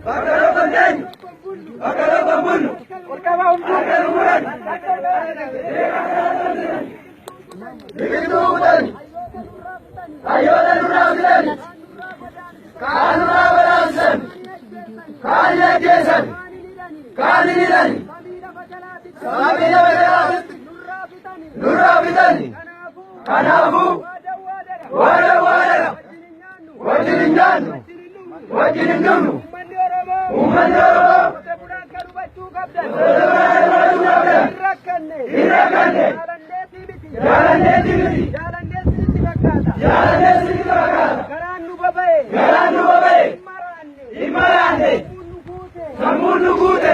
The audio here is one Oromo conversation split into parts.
Bakka tokko hin teenyu. Bakka tokko hin bullu. Harka nu muran. Biqiltuu kutani. Hayyoota nurraa fitani. Kaan nurraa godaansisan. Kaan hin ajjeesan. Kaan hin hidhani. Samii lafa jalaatti nurraa fitani. Kanaafuu waada waadadha. Wajjin hin nyaannu. Wajjin hin dhugnu. Uummanni Oromoo qote bulaan kan hubachuu qabdan. Hin rakkanne. Jaalanneetii miti. Jaalanneetii miti fakkaata. Garaan nu baba'e. Garaan nu baba'e. Hin maraanne. Sammuun nu guute.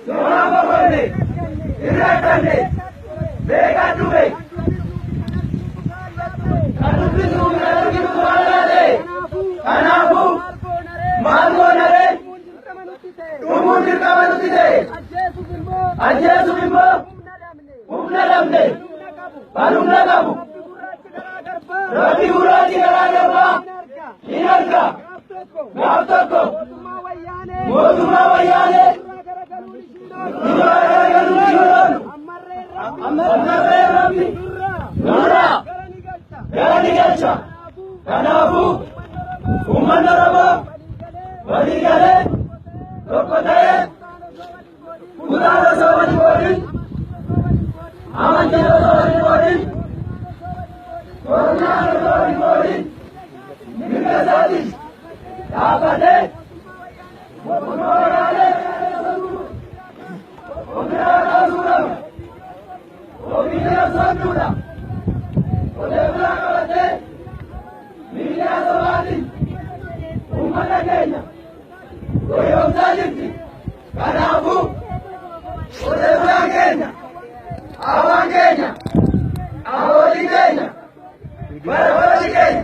Somaan boqonne. Hin rakkanne. Beekaan dhufe. Kan dubbisuu kan arginu maal ta'e. Kanaafuu maal goona ree? Dhumuun dirqama nutti ta'e. Ajjeesuuf immoo humna dhabne. Kan humna qabu. Rabbi gurraachi garaa garbaa hin arga. Gaaf tokko mootummaa wayyaanee nurraa garagaluun hin oolu. Ammarree Rabbi nurraa gara ni galcha. Kanaafuu uummanni Oromoo walii galee tokko ta'ee kutaan osoo walii qoodin amantiin osoo walii qoodin kornaan osoo walii qoodin mirga isaatiin dhaabbatee mootummaa wayyaanee ofirraa kaasuu qaba. Ofii qabsoodhuudha. Qotee bulaa qabatee miidiyaa sobaatiin uummata keenya goyoomsaa jirti. Kanaafuu qotee bulaan keenya, abbaan keenya, abbootiin keenya, barattoonni keenya.